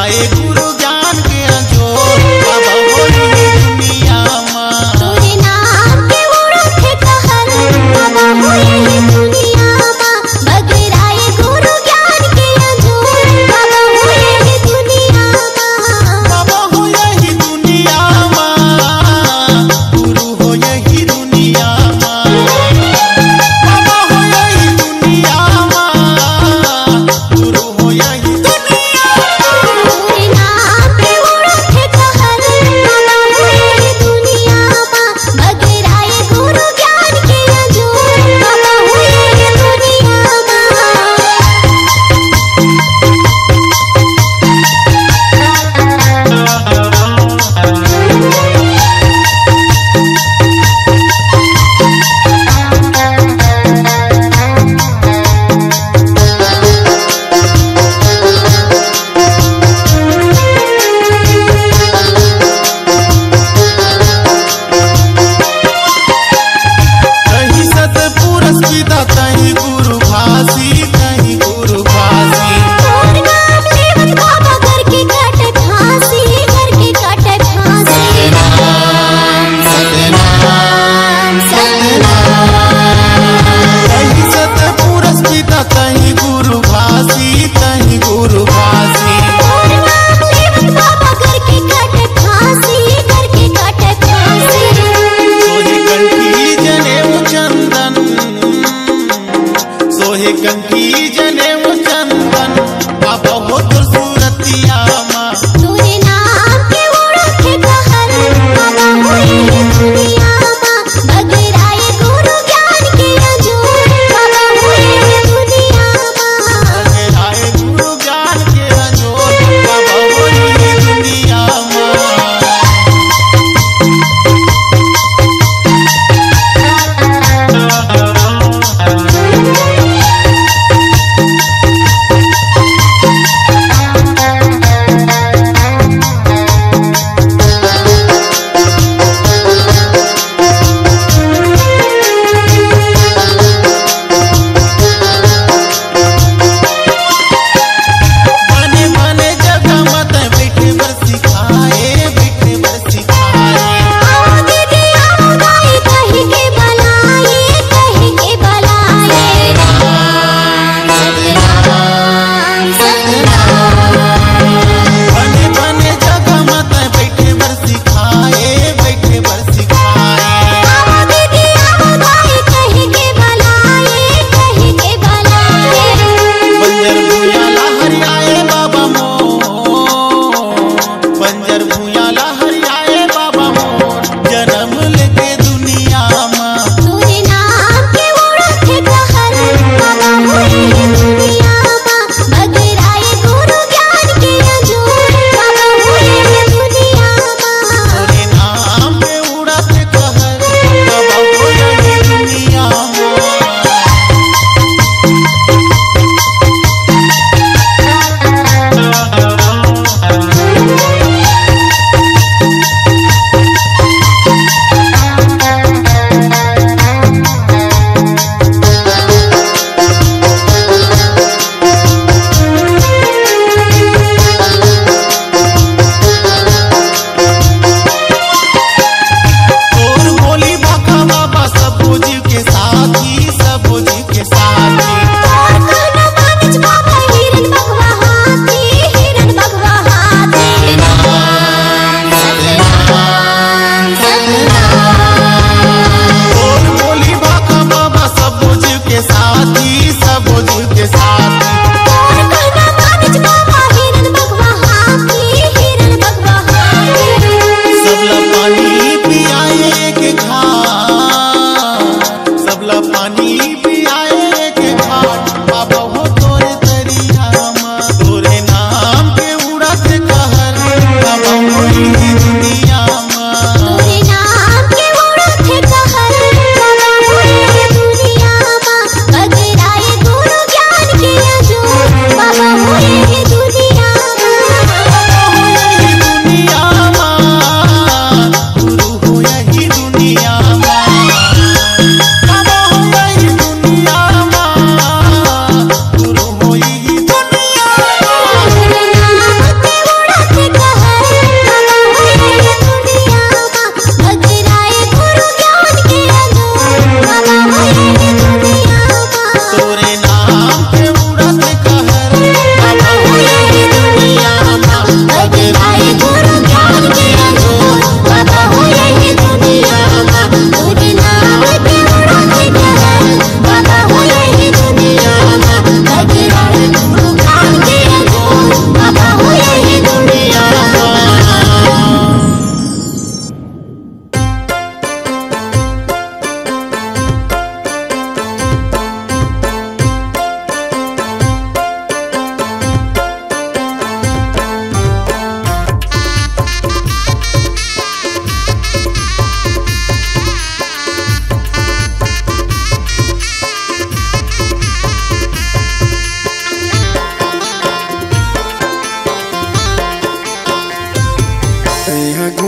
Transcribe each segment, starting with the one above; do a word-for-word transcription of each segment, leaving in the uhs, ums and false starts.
ए गुरु ज्ञान के अंजोर, बाबा होई दुनिया मा। तोरे नाम के उड़त हे कहर, बाबा होई दुनिया मा। बगरा ए गुरु ज्ञान के अंजोर, बाबा होई दुनिया मा। बाबा होई दुनिया मा, गुरु होई दुनिया मा। बाबा होई दुनिया मा, गुरु होई दुनिया। तोरे नाम के उड़त हे कहर, बाबा होई दुनिया मा। बगरा ए गुरु ज्ञान के अंजोर, बाबा होई दुनिया मा। तहीं सतपुरुष पिता, तहीं गुरु भासी, तहीं गुरु भासी। तोर नाम लेवत बाबा घर के काटे फांसी, घर के काटे फांसी। सतनाम, सतनाम, सतनाम। तहीं सतपुरुष पिता, तहीं गुरु भासी, तहीं गुरु भासी। तोर नाम लेवत बाबा घर के काटे फांसी, घर के काटे फांसी। सोहे कंठी जनेऊ चंदन, सोहे कंठी जनेऊ चंदन, बाबा हो तोर सूरतिया मा। तोरे नाम के उड़त हे कहर, बाबा होई दुनिया मा। बगरा ए गुरु ज्ञान के अंजोर, बाबा होई दुनिया मा। बगरा ए गुरु ज्ञान के अंजोर, बाबा होई दुनिया मा।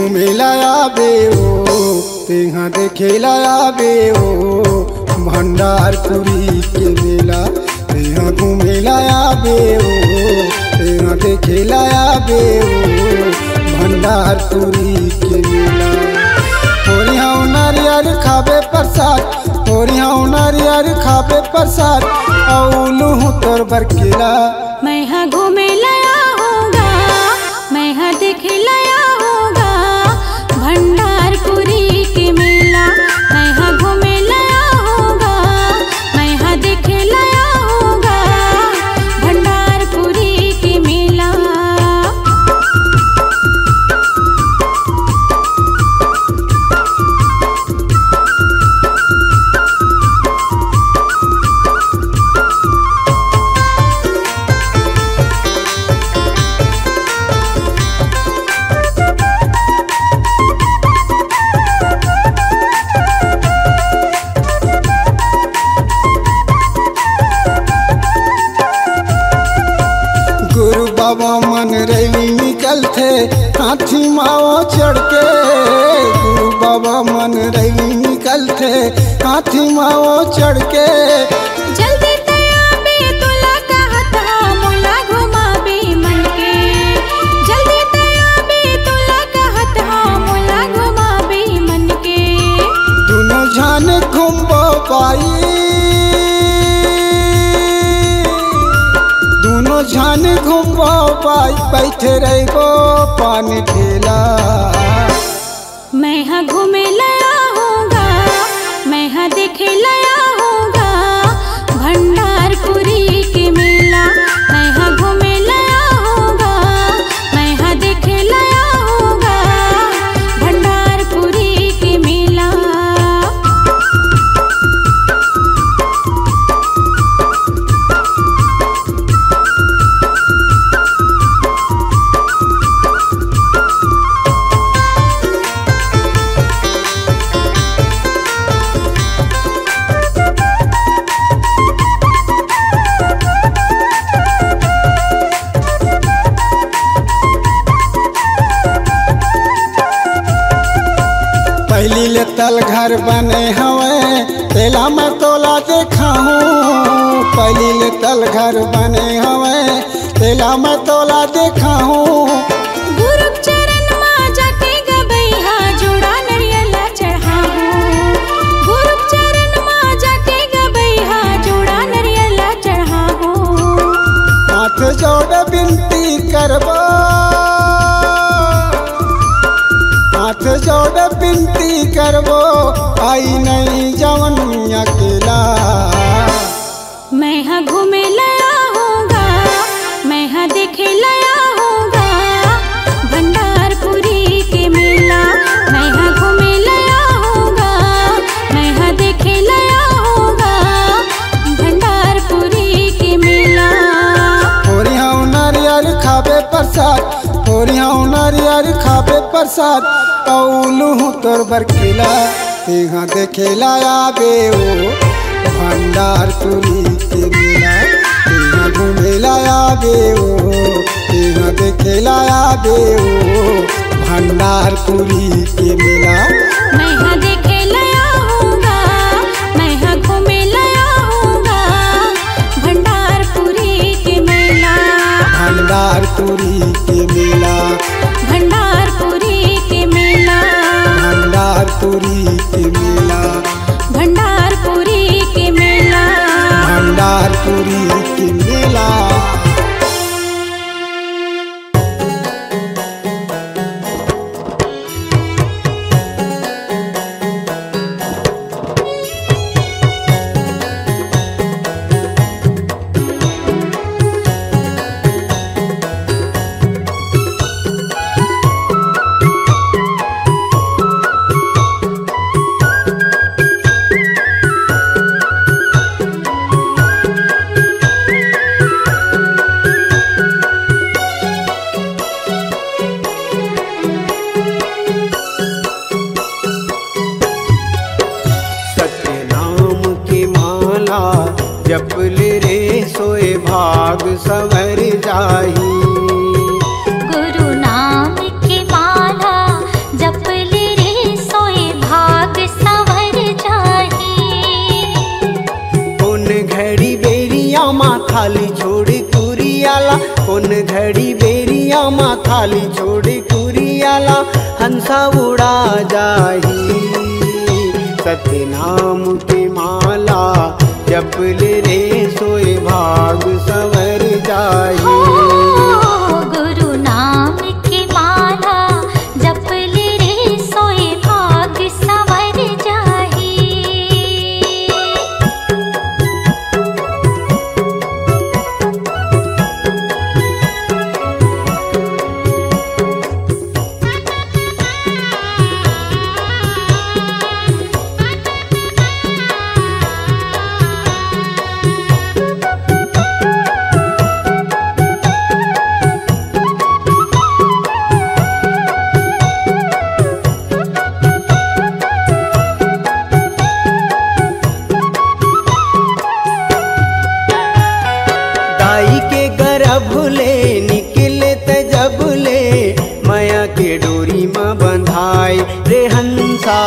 घूमे ला आबे ओ, तेहा देखे ला आबे ओ, भंडारपुरी के मेला। तेहा घूमे ला आबे ओ, तेहा देखे ला आबे ओ, भंडारपुरी के मेला। होरिहा नारियर खाबे प्रसाद, होरिहा नारियर खाबे प्रसाद, अउ लूहूं तोर बर केला। मैं हा घूमे ला आहूं गा, मैं हा देखे ला आहूं गा, भंडारपुरी के मेला। मैं हा घूमे ला आहूं गा, मैं हा देखे ला आहूं गा, भंडारपुरी के मेला। गुरु बाबा मन रैली निकलथे हाथी मा ओ चढ़ के, गुरु बाबा मन रैली निकलथे हाथी मा ओ चढ़ के। जल्दी ते आबे तोला कहत हा, मोला घुमाबे मन के। जल्दी ते आबे तोला कहत हा, मोला घुमाबे मन के। दुनो झन घूमबो पाई, दुनो झन घूमबो पाई, बैठे रहिबो पान ठेला। मैं हा घूमे ला आहूं गा, मैं हा देखे ला आहूं गा, भंडारपुरी के मेला। मैं हा घूमे ला आहूं गा, मैं हा देखे ला आहूं गा, भंडारपुरी के मेला। पहिली ले तल घर बने हवय, तेला मैं तोला देखाहूं। पहिली ले तल घर बने हवय, तेला मैं तोला देखाहूं। गुरु चरण मा जाके गबई हा, जोड़ा नरियल ला चढ़ाहूं। गुरु चरण मा जाके गबई हा, जोड़ा नरियल ला चढ़ाहूं। हाथ जोड़ बिनती करबो, हाथ जोड़ बिनती करबो, आई नहीं जवन अकेला। मैं हा घूमे ला आहूं गा, मैं हा देखे ला आहूं गा, भंडारपुरी के मेला। मैं हा घूमे ला आहूं गा, मैं हा देखे ला आहूं गा, भंडारपुरी के मेला। होरिहा नारियर खाबे प्रसाद, होरिहा नारियर खाबे प्रसाद, अउ लूहूं तोर बर केला। तेहा देखे ला आबे ओ भंडारपुरी के मेला, तेहा घूमे ला आबे ओ, तेहा देखे ला आबे ओ भंडारपुरी के मेला। मैं हा देखे ला आहूं गा, मैं हा घूमे ला आहूं गा, भंडारपुरी के मेला। भंडारपुरी के मेला। भंडारपुरी के मेला। भंडारपुरी के मेला। भंडारपुरी के मेला। भंडारपुरी के मेला। खाली छोड़ कुरिया ला हंसा उड़ा जाही। सत्य नाम के माला जप ले रे, सोए भाग संवर जाही। हो, गुरु नाम के माला जप ले रे, सोए भाग संवर जाही। दाई के गर्भ ले निकले त जब ले, मया के डोरी म बंधाए रे हंसा,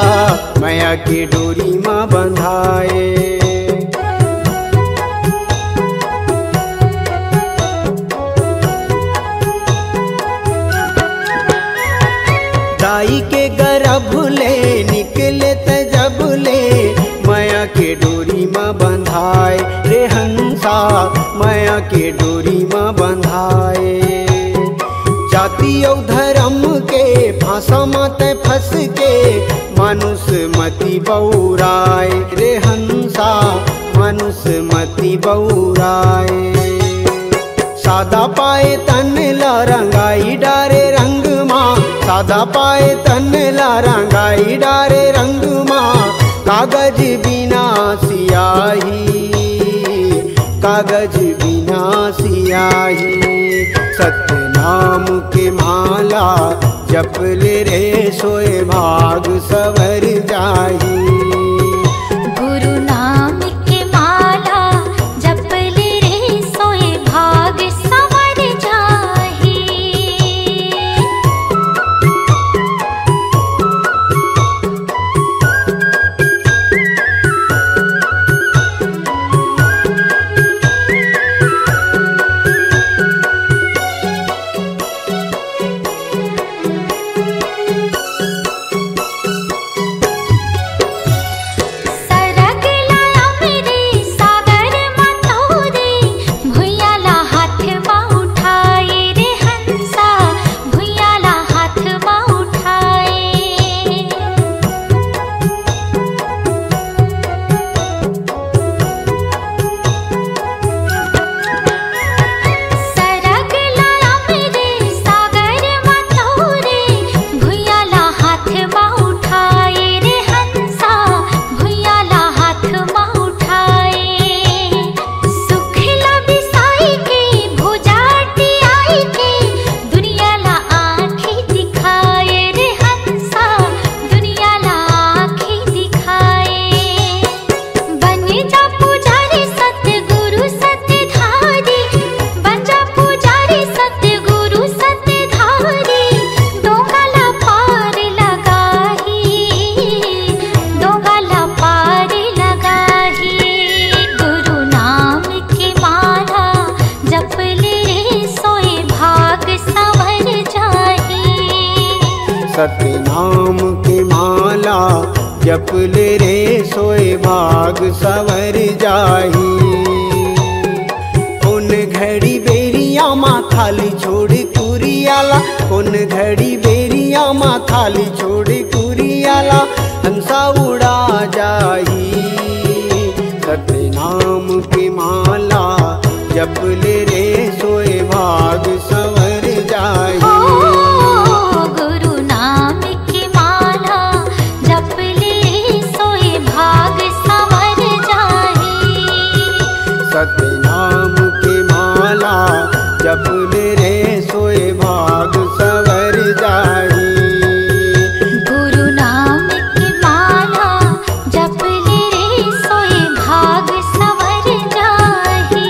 मया के डोरी म बंधाए। दाई के गर्भ ले निकले त जब ले, मया के डोरी म बंधाए रे हंसा, मया के डोरी म बंधाए। जाति अउ धर्म के फांसा म तै फंस के, मानुष मति बउराए रे हंसा, मानुष मति बउराए। सादा पाए तन ला रंगाई डारे रंग मा, सादा पाए तन ला रंगाई डारे रंग मा। कागज बिना सियाही, कागज बिना सियाही। सत्य नाम के माला जप ले रे, सोए भाग संवर जाही। गुरु नाम के माला जप ले रे, सोए भाग संवर जाही। सरग ला अमरी सागर म तोरे, भुइयां ला हाथ म उठाए रे हंसा, भुइयां ला हाथ म उठाए। सरग ला अमरी सागर म तोरे, भुइयां ला हाथ म उठाए रे हंसा, भुइयां ला हाथ म उठाए। सुख ला बिसाई के, भुजाटी आई के, दुनिया ला आँखी दिखाए रे हंसा, दुनिया ला आँखी दिखाए। बन जा पुजारी सतगुरु सतधारी, बन जा पुजारी सतगुरु सतधारी, डोंगा ला पार लगाही, डोंगा ला पार लगाही। गुरु नाम के माला जप ले रे, सोए भाग संवर जाही। सत्य नाम के माला जप ले रे, सोए भाग संवर जाही। कोन घड़ी बेरिया मा खाली छोड़ कुरिया ला, कोन घड़ी बेरिया मा खाली छोड़ कुरिया ला, हंसा उड़ा जाही। सत्य नाम के माला जप ले रे, सोए भाग संवर जाही। ओ, गुरु नाम के माला जप ले, सोए भाग संवर जाही। सत्य नाम के माला जप ले रे, सोए भाग संवर जाही। गुरु नाम के माला जप ले रे, सोए भाग संवर जाही।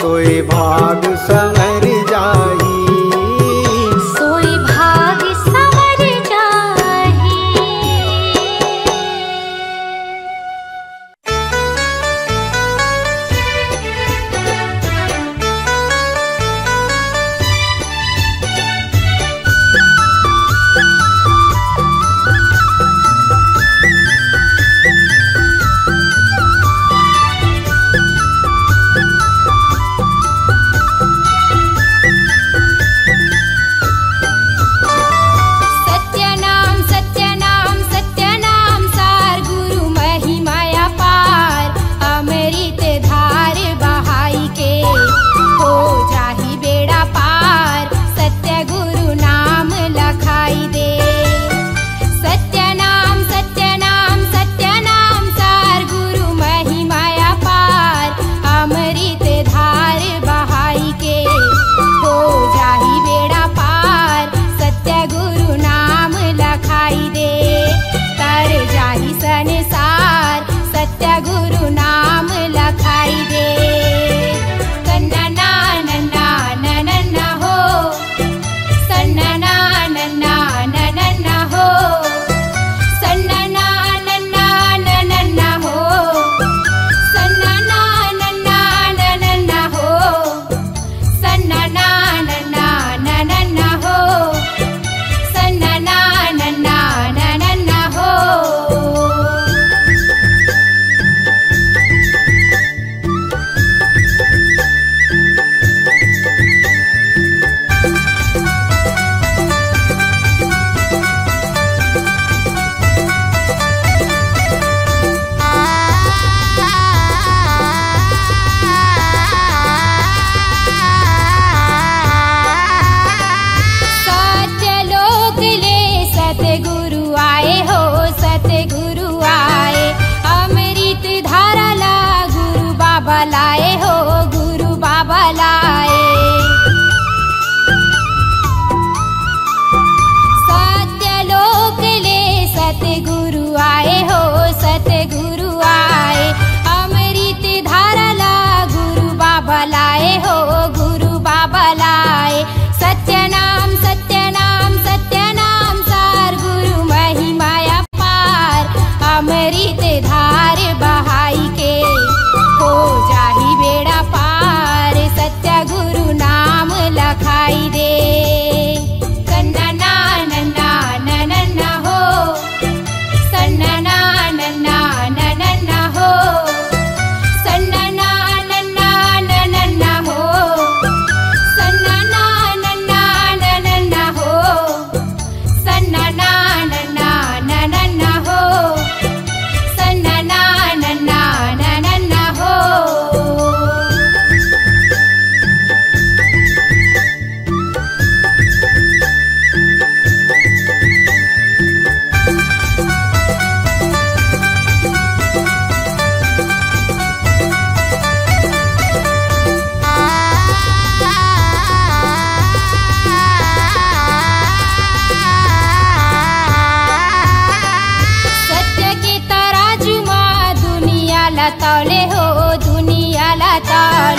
सोए भाग संवर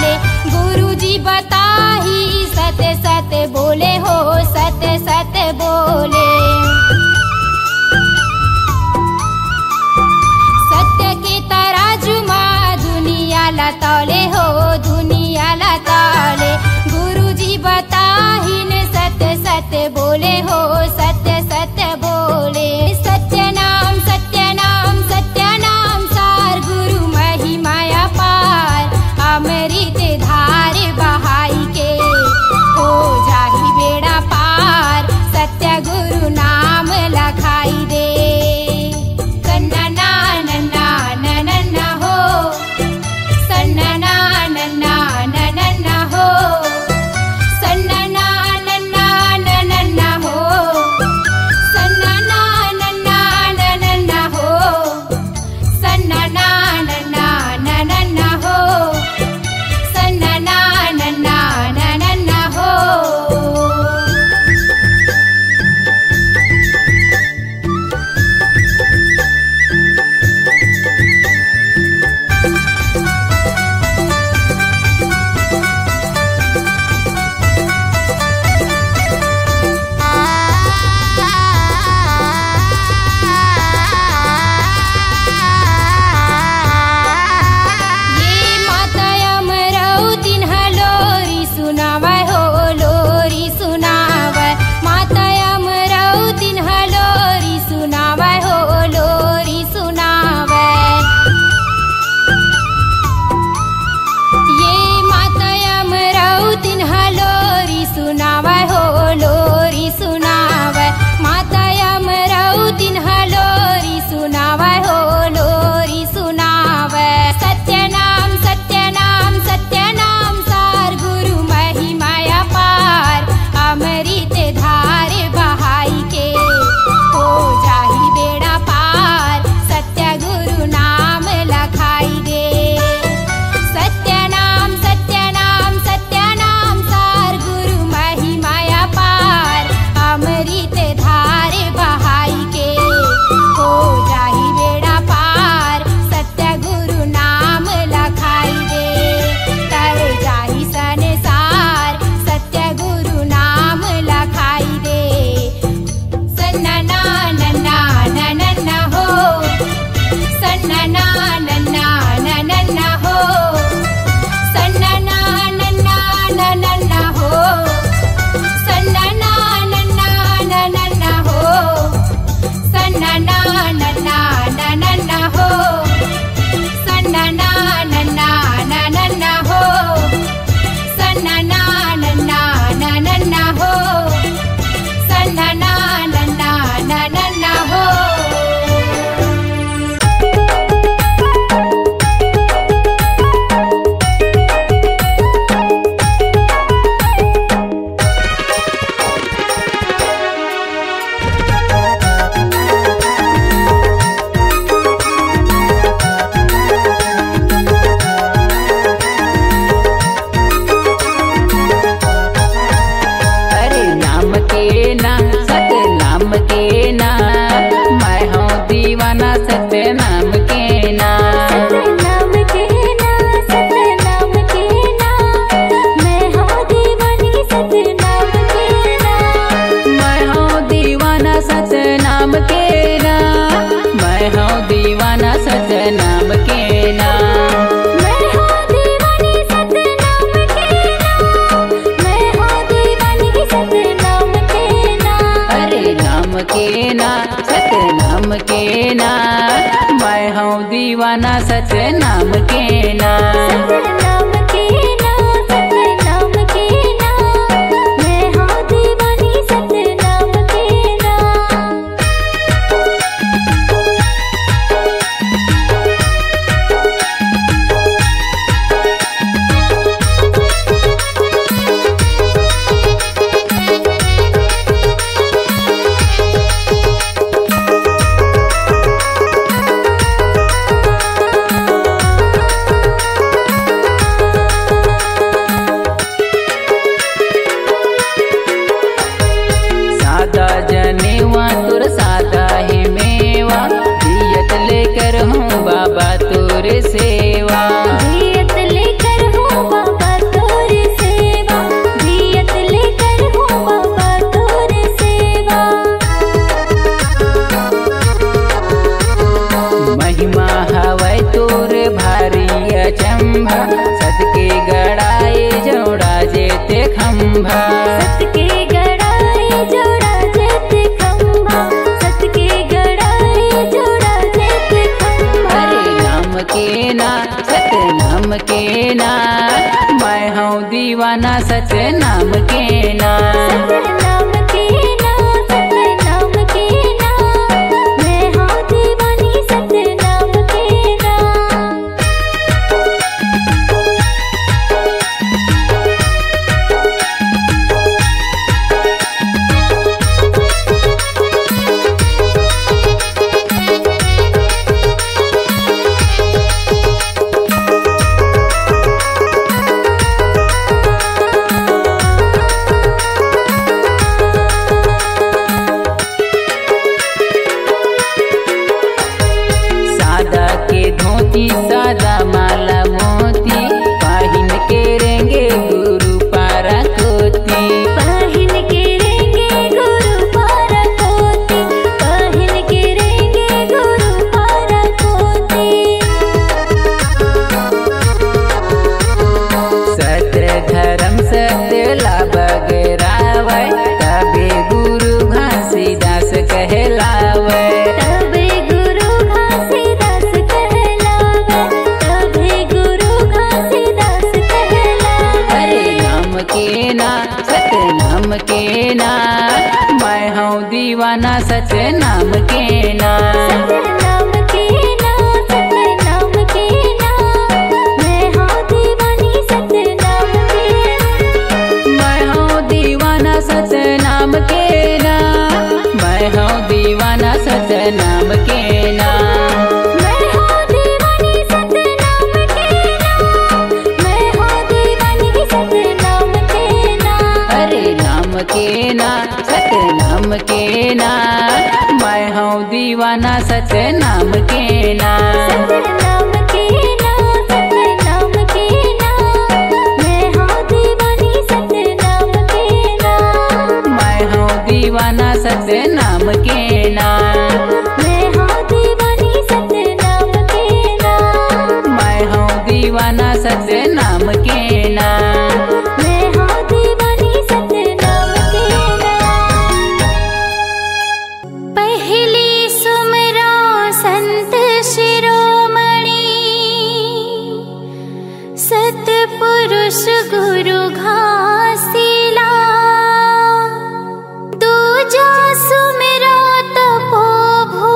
गुरुजी बताही सत्य सत्य बोले हो, सत्य सत्य बोले। सत्य के तराजू मा दुनिया ला तौले हो, दुनिया ला तौले। गुरुजी बताहिन सत्य सत्य बोले हो, सत्य सत्य बोले। सत्य नाम, सत्य नाम, सत्य नाम सार, गुरु महिमा अपार। अमृत धार बहाई के, हो जाही बेड़ा पार। सत्य गुरु नाम लखाई दे। सन्ना ना नन्ना नन्ना हो। सन्ना ना नन्ना नन्ना हो। सन्ना ना नन्ना नन्ना हो। सन्ना ना नन्ना नन्ना हो। सन्ना ना नन्ना नन्ना हो। सन्ना ना नन्ना नन्ना हो। ये माता अमरौतिन ह लोरी सुनावय हो, लोरी सुनावय। माता अमरौतिन ह लोरी सुनावय हो, लोरी सुनावय। ये माता अमरौतिन ह लोरी सुनावय हो, लोरी सुनावय। माता अमरौतिन ह लोरी सुनावय हो, लोरी सुनावय। सत्य नाम, सत्य नाम, सत्य नाम सार, गुरु महिमा अपार। अमृत धार बहाई के, हो जाही बेड़ा पार। सत्य गुरु नाम लखाई दे। सत्य नाम, सत्य नाम, सत्य नाम सार, गुरु महिमा अपार। अमृत धार बहाई के, हो जाही बेड़ा पार। सत्य गुरु नाम लखाई दे, तर जाही संसार। सत्य गुरु नाम लखाई दे। सन्ना ना नन्ना नन्ना हो। सन्ना ना नन्ना नन्ना हो। सन्ना ना नन्ना नन्ना हो। सन्ना ना नन्ना नन्ना हो। सन्ना ना नन्ना नन्ना हो। सन्ना ना नन्ना नन्ना हो। सन्ना ना नन्ना नन्ना हो। सन्ना ना नन्ना नन्ना हो। अरे नाम के ना, सतनाम के ना, मैं हूँ दीवाना सतनाम के ना। सतनाम के ना, सतनाम के ना, मैं हूँ दीवानी सतनाम के ना। मैं हूँ दीवाना सतनाम के ना। मैं हूँ दीवाना सतनाम के ना। मैं हूँ दीवानी सतनाम के ना। मैं हूँ दीवानी सतनाम के ना। अरे नाम के ना, सतनाम के ना, मैं हूँ दीवाना सतनाम के ना। सतनाम के ना, सतनाम के ना, मैं हूँ दीवानी सतनाम के ना। सतनाम के ना। सतनाम के ना, सतनाम के ना, मैं हौं दीवानी सतनाम के ना। सादा के धोती, सादा माला मोती, पहिन के रेंगे गुरु पारा कोती। पहिन के रेंगे गुरु पारा कोती, पहिन के रेंगे गुरु पारा कोती। सत धरम सत ला बगरावय, तबे गुरु घासीदास कहलावय। तबे गुरु घासीदास कहलावय, तबे गुरु घासीदास कहलावय। अरे नाम के ना, सतनाम के ना, मैं हौं दीवाना सतनाम के ना। सतनाम के ना, सतनाम के ना, मैं हौं दीवानी सतनाम के ना। मैं हौं दीवाना सतनाम के ना, मैं हौं दीवाना सतनाम के ना। मैं हौं दीवानी सतनाम के ना, मैं हौं दीवानी सतनाम के ना। अरे नाम के ना, सतनाम के ना, मैं हौं दीवाना सतनाम के ना। सतनाम के ना, सतनाम के ना, मैं हौं दीवानी सतनाम के ना। मैं हौं दीवाना सतनाम के ना। मैं हौं दीवानी सतनाम के ना। मैं हौं दीवाना सतनाम के ना। मैं हौं दीवानी सतनाम के ना। पहली सुमरौं संत शिरोमणि, सतपुरुष गुरु घासीला। दूजा सुमरौं तपोभू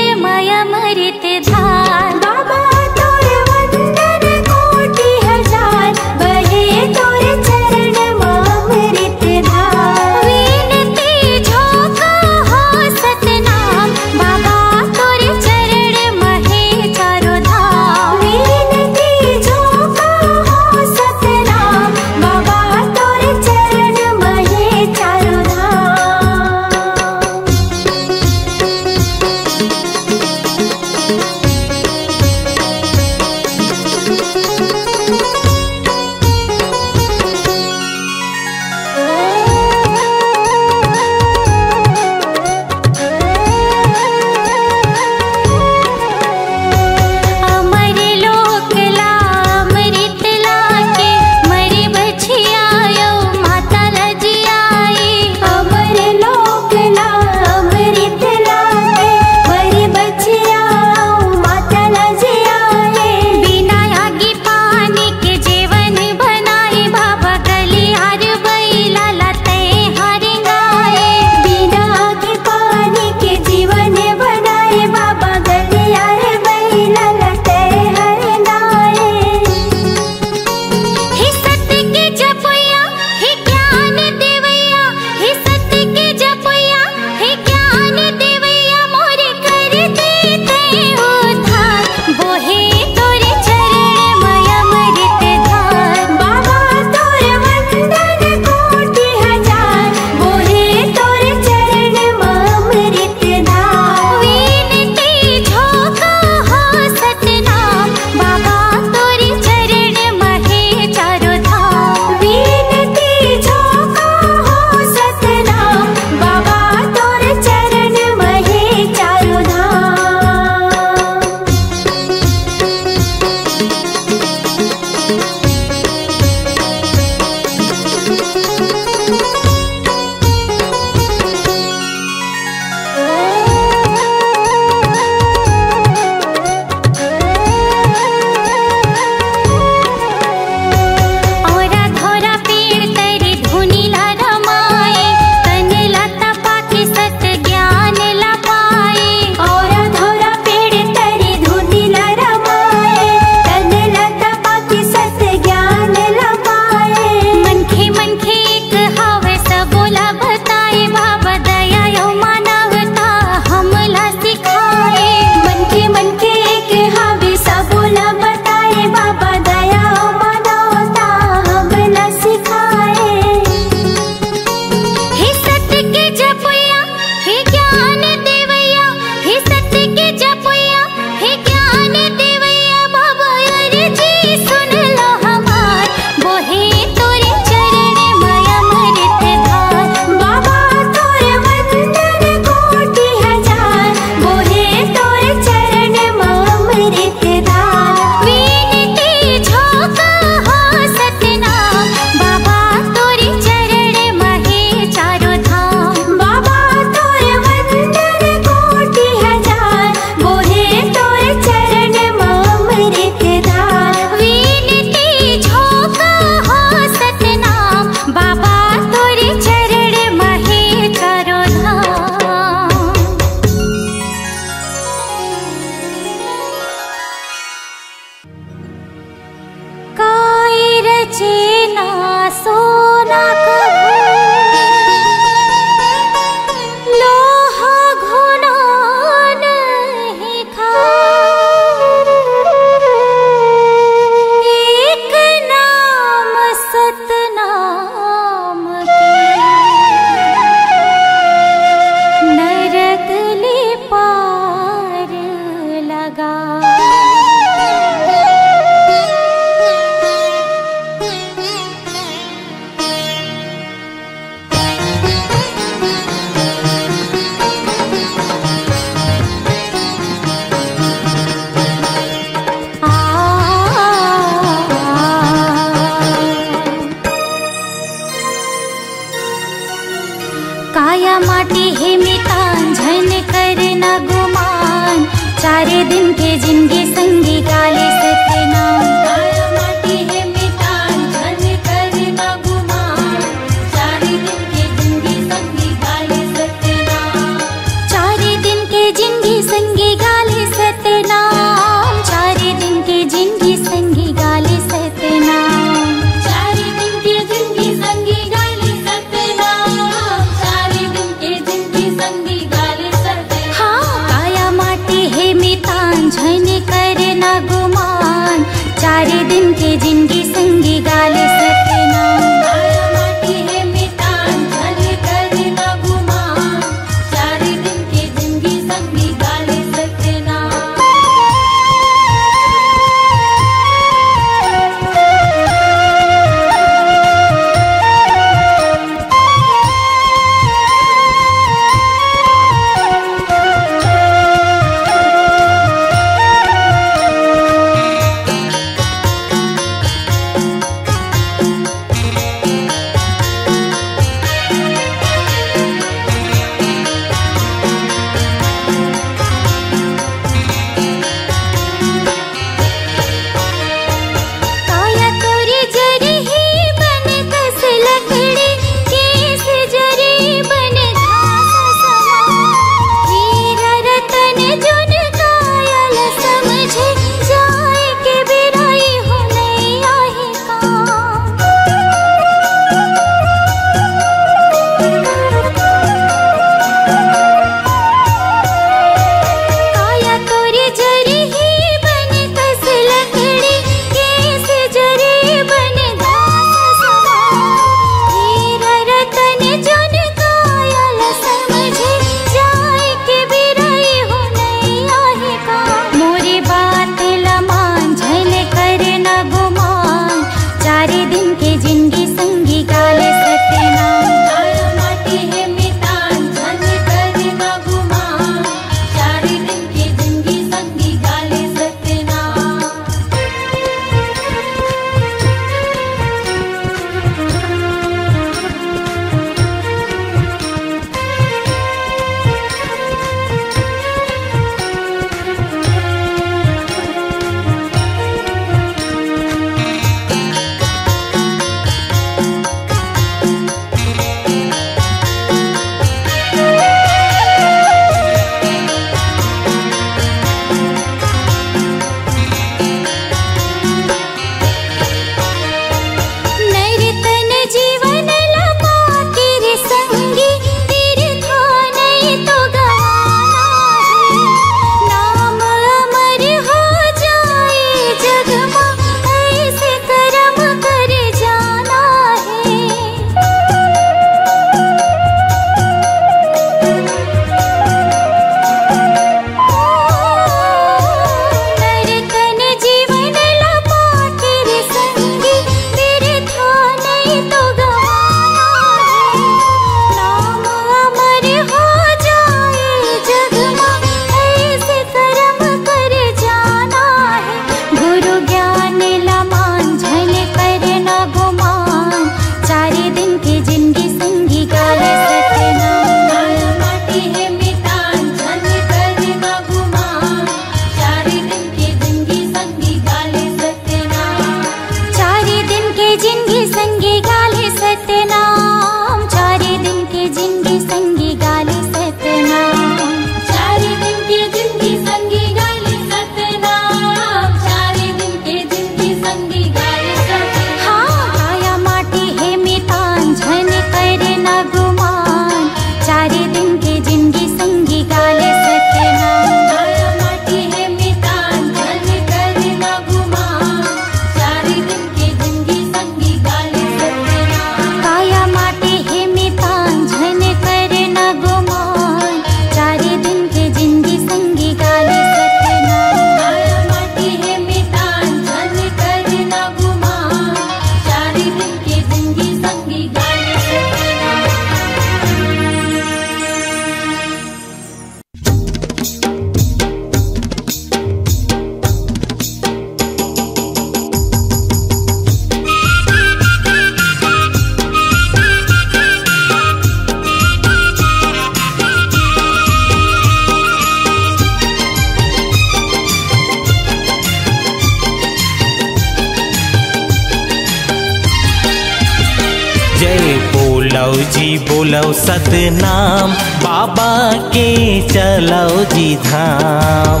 ए बोलव जी बोलव सतनाम, बाबा के चलव जी धाम।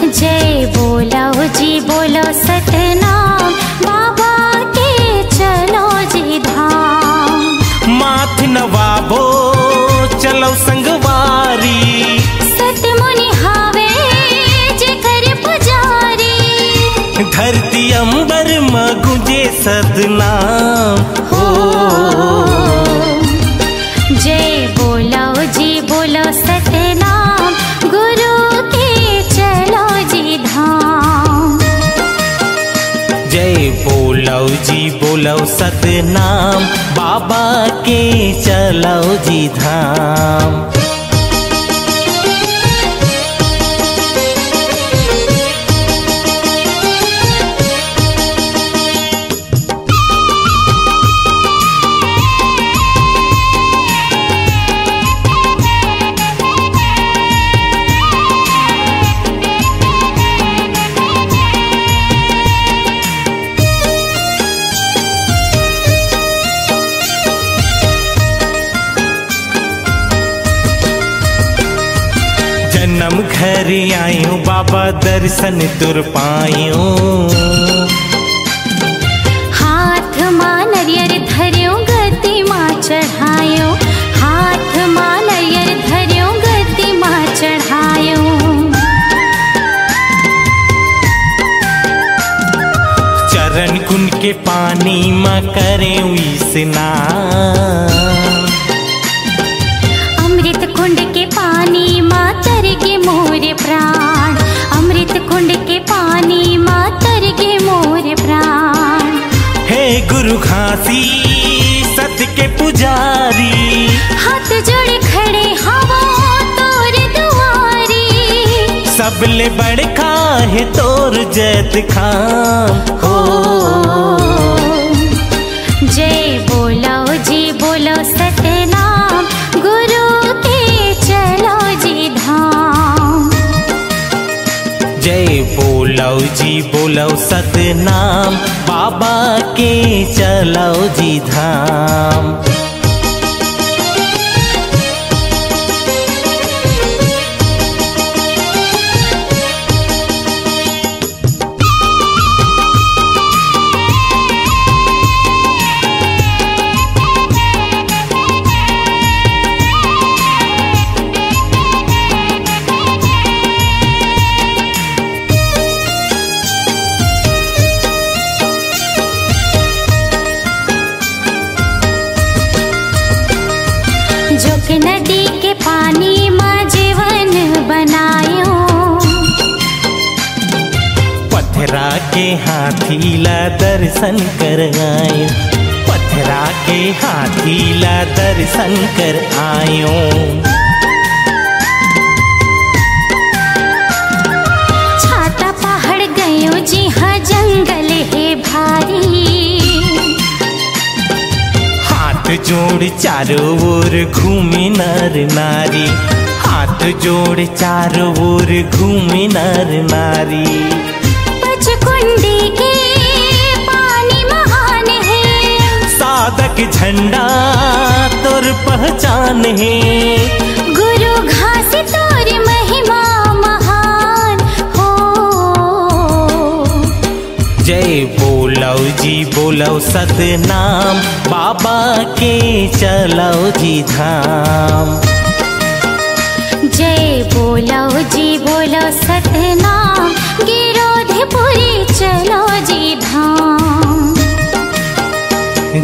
जय बोलव जी बोलव सतनाम, बाबा के चलव जी धाम। माथ नवाबो चलव संगवारी, सतमुनि हावे जेकर पुजारी। धरती अंबर म गुंजे सतनाम हो। जय बोलव जी बोलव सतनाम, गुरु के चलव जी धाम। जय बोलव जी बोलव सतनाम, बाबा के चलव जी धाम। जनम घर आयो बाबा, दर्शन तोर पायो। हाथ मा नरियर धर्यो, गद्दी मा चढ़ायो। हाथ मा नरियर धर्यो, गद्दी मा चढ़ायो। चरण कुंड के पानी मा करेंव स्नान। अमृत कुंड के पानी मा तर गे मोर प्राण। अमृत कुंड के पानी मा तर गे मोर प्राण। हे गुरु घासी सत के पुजारी, हाथ जोड़ खड़े हवों तोर दुआरी। सबले बड़का हे तोर जैतखाम हो। जय बोलव जी बोलव सतनाम, गुरु के चलव जी धाम। जय बोलव जी बोलव सतनाम, बाबा के चलव जी धाम। जोक नदी के पानी मा जीवन बनायो। पथरा के हाथी ला दर्शन कर आयो। पथरा के हाथी ला दर्शन कर आयो। छाता पहाड़ गयो जिहाँ जंगल हे भारी। हाथ जोड़ चारों ओर घूमे नर नारी। हाथ जोड़ चारों ओर घूमे नर नारी। पचकुंडी के पानी महान हे। साधक झंडा तोर पहचान हे। गुरु घासी तोर महिमा महान हो। जय बोलव जी बोलव सतनाम, बाबा के चलव जी धाम। जय बोलव जी बोलव सतनाम, गिरोधपुरी चलव जी धाम।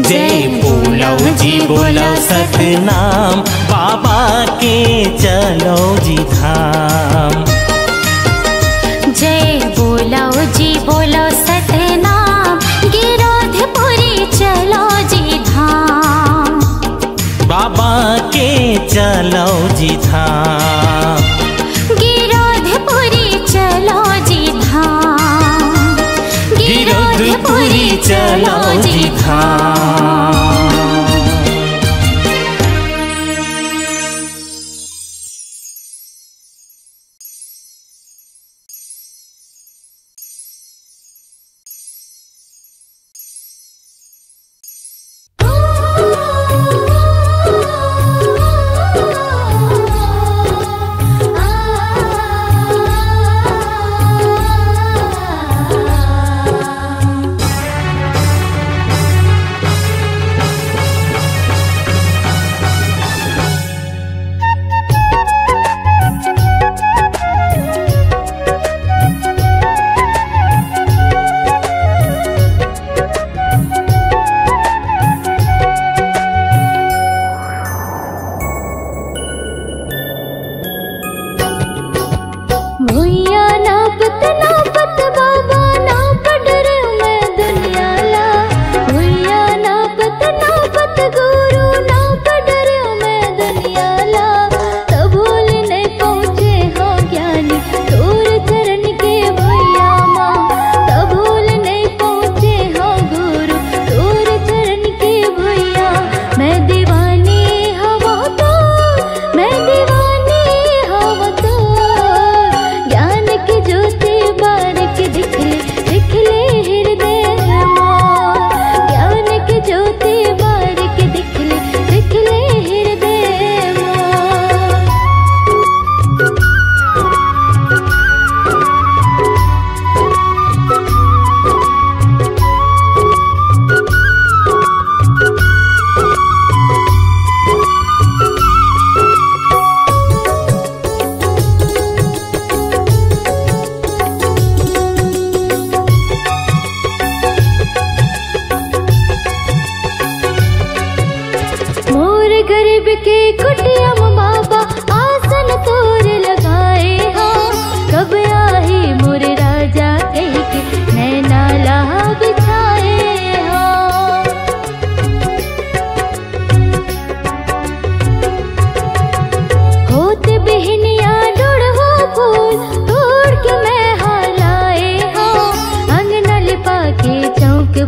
जय बोलव जी बोलव सतनाम, बाबा के चलव जी धाम। जय बोलव जी बोलव सतनाम, गिरोधपुरी चलव जी धाम। बाबा के चलव जी धाम। गिरोधपुरी चलव जी धाम। गिरोधपुरी चलव जी धाम।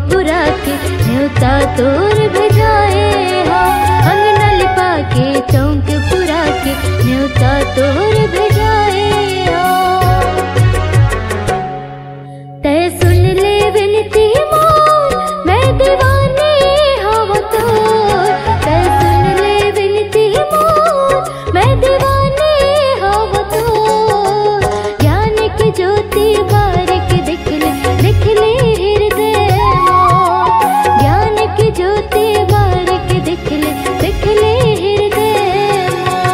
पुरा के नेवता तोर भेजाए हो, अंगना लिपा के चौक पुरा के नेवता तोर भेजाए हो। तै सुन ले विनती मोर, मैं दीवानी हव तोर। तै सुन ले विनती मोर, मैं दीवानी हव तोर। ज्ञान की ज्योति बार के दिख ले, दिख ले हृदय मोर। ज्ञान की ज्योति बार के दिख ले, दिख ले हृदय मोर।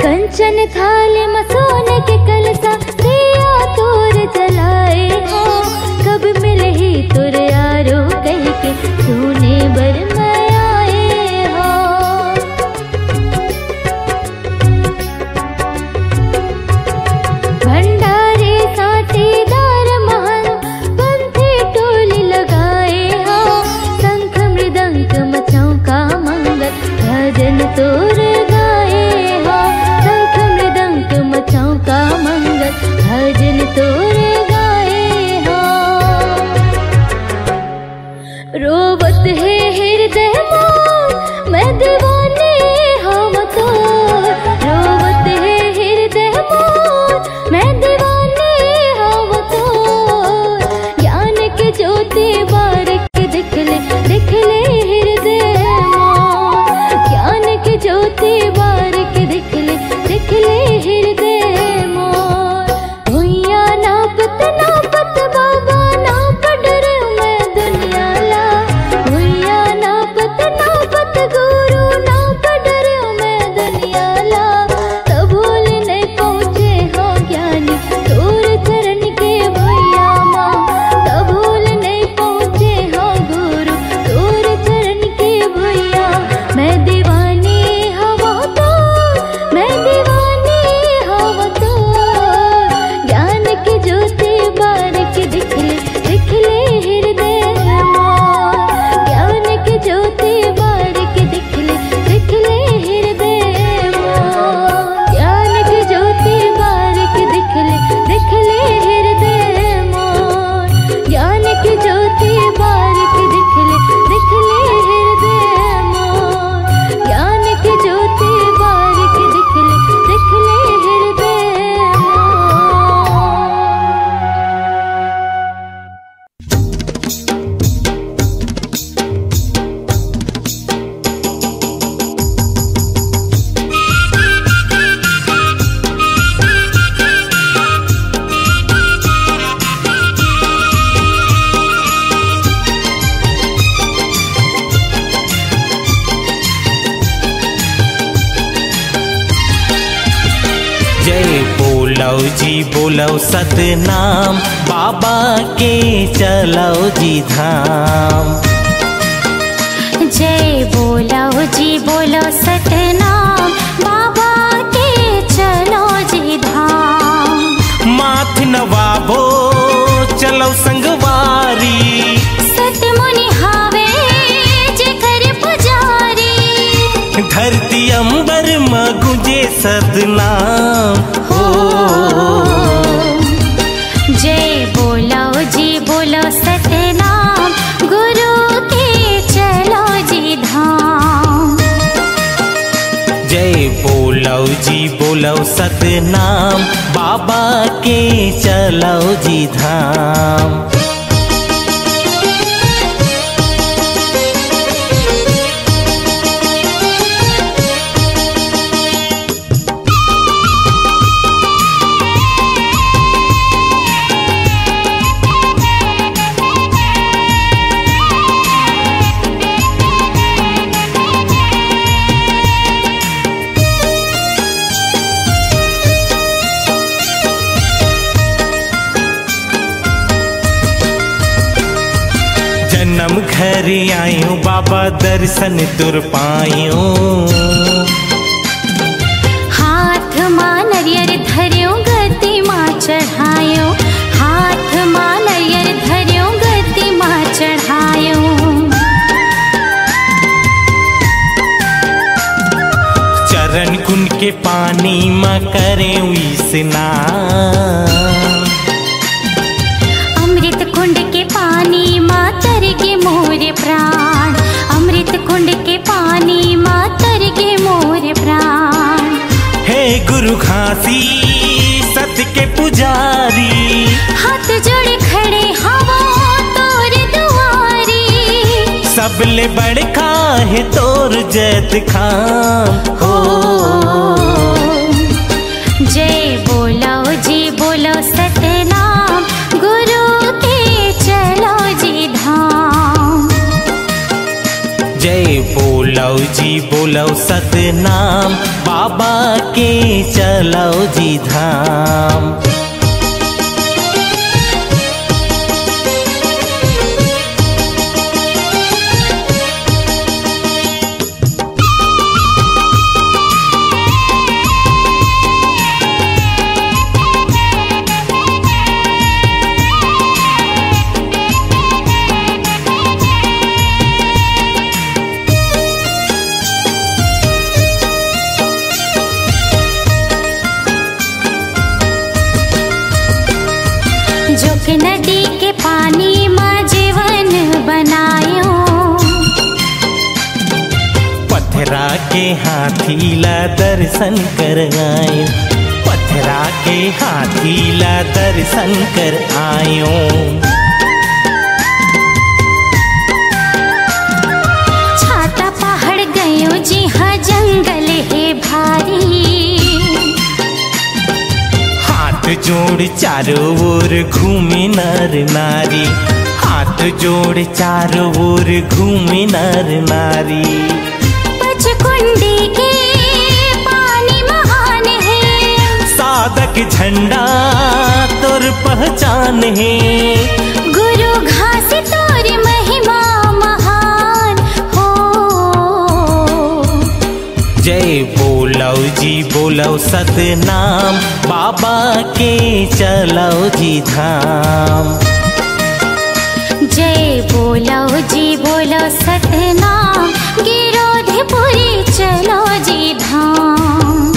कंचन थाल म सोन के कलसा, दिया तोर जलाए हो। कब मिलही तोर आरो कहि के, सुने बर मैं आए हो। भंडारी साठीदार महंत, पंथी टोली लगाए हो। शंख मृदंग म चौका मंगल, भजन तोर गाए हो। शंख मृदंग म चौका मंगल, भजन तोर गाए हो। रोवत हे हृदय मोर, मैं दीवानी हव तोर। रोवत हे हृदय मोर, मैं दीवानी हव तोर। ज्ञान के ज्योति बार के दिख ले, दिख ले हृदय मोर। ज्ञान के ज्योति बार के दिख ले, दिख ले हृदय मोर। भुइयां नापत नापत बाबा, नाप डरेंव मैं दुनिया ला। भुइयां नापत नापत गुरु, नाप डरेंव मैं दुनिया ला। तभो ले नइ पहुँचे हंव ज्ञानी तोर चरण के भुइयां मा। तभो ले नइ पहुँचे हंव गुरु तोर चरण के भुइयां। मैं दीवानी हव तोर, मैं दीवानी हव तोर। ज्ञान के ज्योति बार के दिख ले, दिख ले हृदय मोर। ज्ञान के ज्योति बार के दिख ले, दिख ले हृदय मोर। ज्ञान के ज्योति बार के दिख ले, दिख ले हृदय मोर। ज्ञान के ज्योति बार के दिख ले, दिख ले हृदय मोर। ज्ञान के ज्योति बार के दिख ले, दिख ले हृदय मोर। जय बोलव जी बोलव सतनाम, बाबा के चलव जी धाम। जय बोलव जी बोलव सतनाम, बाबा के चलव जी धाम। माथ नवाबो चलव संगवारी, सतमुनि हावे जेकर पुजारी। धरती अंबर म गुंजे सतनाम हो। जय बोलव जी बोलव सतनाम, गुरु के चलव जी धाम। जय बोलव जी बोलव सतनाम, बाबा के चलव जी धाम। हम घर आयो बाबा, दर्शन तोर पायो। हाथ मा नरियर धर्यो, गद्दी मा चढ़ायो। हाथ मा नरियर धर्यो, गद्दी मा चढ़ायो। चरण कुंड के पानी मा करे स्नान। अमृत कुंड के पानी मा तर गे मोर प्राण। अमृत कुंड के पानी मा तर गे मोर प्राण। हे गुरु घासीसत के पुजारी। हाथ जोड़े खड़े हवों तोर दुआरी। सबले बड़का हे तोर जैतखाम हो। जय बोलो जी बोलो सतनाम, गुरु के चलो जी धाम। जय बोलो जी बोलो सतनाम, बाबा के चलो जी धाम। जोक नदी के पानी मा जीवन बनायो। पथरा के हाथी ला दर्शन कर आयो। पथरा के हाथी ला दर्शन कर आयो। छाता पहाड़ गयो जी हाँ, जंगल हे भारी। हाथ जोड़ चारों ओर घूमे नर नारी। हाथ जोड़ चारों ओर घूमे नर नारी। पचकुंडी के पानी महान हे। साधक झंडा तोर पहचान हे। गुरु घासी तोर महिमा महान हो। जय बोलो जी बोलो सतनाम, बाबा के चलो जी धाम। जय बोलो जी बोलो सतनाम, गिरोधपुरी चलो जी धाम।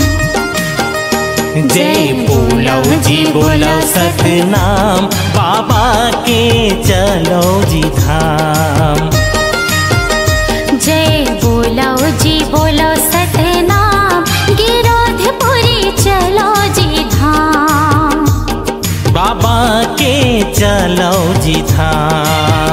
जय बोलो जी बोलो सतनाम, बाबा के चलो जी धाम। जय बोलो जी बोलो सतनाम, गिरोधपुरी चलो जी धाम। बाबा के चलो जी धाम।